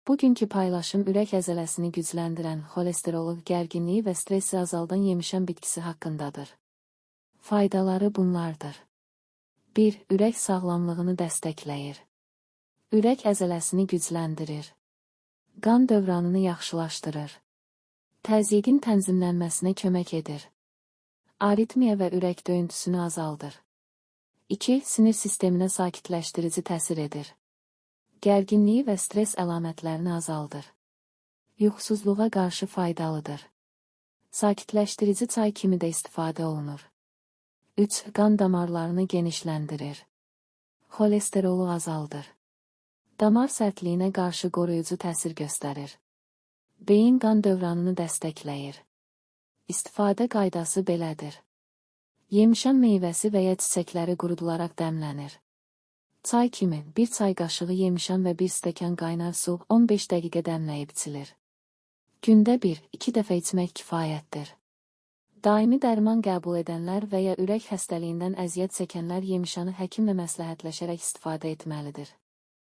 Bugünkü paylaşım ürək əzələsini gücləndirən, xolesterolu, gərginliyi və stresi azaldan yemişan bitkisi haqqındadır. Faydaları bunlardır. 1. Ürək sağlamlığını dəstəkləyir. Ürək əzələsini gücləndirir. Qan dövranını yaxşılaşdırır. Təzyiqin tənzimlənməsinə kömək edir. Aritmiya və ürək döyüntüsünü azaldır. 2. Sinir sisteminə sakitləşdirici təsir edir. Gərginliyi və stres əlamətlərini azaldır. Yuxusuzluğa qarşı faydalıdır. Sakitləşdirici çay kimi də istifadə olunur. 3. Qan damarlarını genişləndirir. Xolesterolu azaldır. Damar sərtliyinə qarşı qoruyucu təsir göstərir. Beyin qan dövranını dəstəkləyir. İstifadə qaydası belədir. Yemişan meyvəsi və ya çiçəkləri qurudularaq dəmlənir. Çay kimi 1 çay qaşığı yemişan və 1 stəkan qaynar su 15 dəqiqə dəmləyib içilir. Gündə 1-2 dəfə içmək kifayətdir. Daimi dərman qəbul edənlər və ya ürək xəstəliyindən əziyyət çəkənlər yemişanı həkimlə məsləhətləşərək istifadə etməlidir.